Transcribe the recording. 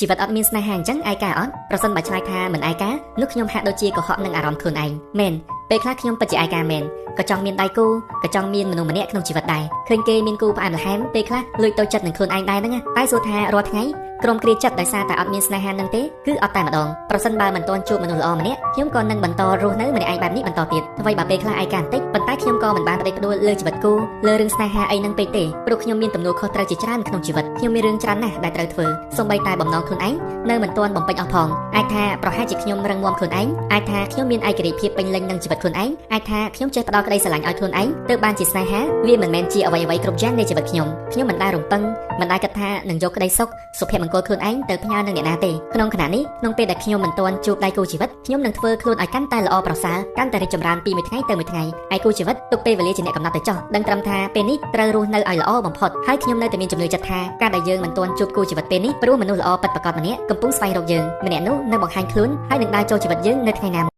ជីវិតអត់មានស្នេហាអញ្ចឹងឯកាអត់ប្រសិនបើឆ្លើយថាមិនឯកានោះខ្ញុំហាក់ដូចជាកុហកនឹងអារម្មណ៍ខ្លួនឯងមែនពេលខ្លះខ្ញុំពិតជាឯកាមែនក៏ចង់មានដៃគូក៏ចង់មានមនុស្សម្នាក់ក្នុងជីវិតដែរឃើញគេមានគូផ្អែមល្ហែមពេលខ្លះលួចទៅចិត្តនឹងខ្លួនឯងដែរហ្នឹងតែសួរថារាល់ថ្ងៃក្រុមគ្រាចិត្តដោយសារតែអត់មានស្នេហានឹងទេគឺអត់តែម្ដងប្រសិនបើមិនទាន់ជួបមនុស្សល្អម្នាក់ខ្ញុំក៏នឹងបន្តរស់នៅម្នាក់ឯងបែបនេះបន្តទៀតអ្វីបើពេលខ្លះឯកាបន្តិចប៉ុន្តែខ្ញុំក៏មិនបានផ្ដេសផ្ដួលលើជីវិតគូលើរឿងស្នេហាអីនឹងពេកទេព្រោះខ្ញុំមានទំនួលខុសត្រូវជាច្រើនក្នុងជីវិតខ្ញុំមានរឿងច្រើនណាស់ដែលត្រូវធ្វើសូម្បីតែបំណងខ្លួនឯងនៅមិនទាន់បំពេញអស់ផងអាចថាប្រហែលជាខ្ញុំរឹងមាំខ្លួនឯងអាចថាខ្ញុំមានឯករាជ្យភាពពេញលេញនឹងជីវិតខ្លួនឯងអាចថាខ្ញុំចេះផ្ដល់ក្តីស្រឡាញ់ឲ្យខ្លួនឯងទើបបានជាស្នេហាវាមិនមែនជាអ្វីៗគ្រប់យ៉ាងនៃជីវិតខ្ញុំខ្ញុំមិនដែលរំពឹងមិនដែលគិតថានឹងយកក្តីសុខសុភមង្គលខ្លួនឯងទៅផ្ញើនឹងអ្នកណាទេក្នុងខណៈនេះក្នុងពេលដែលខ្ញុំមិនទាន់ជួបដៃគូជីវិតខ្ញុំនឹងធ្វើខ្លួនឲ្យកាន់តែល្អប្រសើរកាន់តែរីកចម្រើនពីមួយថ្ងៃទៅមួយថ្ងៃឯគូជីវិតទុកពេលវេលាជាអ្នកកំណត់ទៅចោះដឹងត្រឹមថាពេលនេះត្រូវរស់នៅឲ្យល្អបំផុតហើយខ្ញុំនៅតែមានជំនឿចិត្តថាការដែលយើងមិនទាន់ជួបគូជីវិតពេលនេះព្រោះមនុស្សល្អពិតប្រាកដម្នាក់កំពុងស្វែងរកយើងម្នាក់នោះនឹងបង្ហាញខ្លួនហើយនឹងដើរចូលជីវិតយើងនៅថ្ងៃណា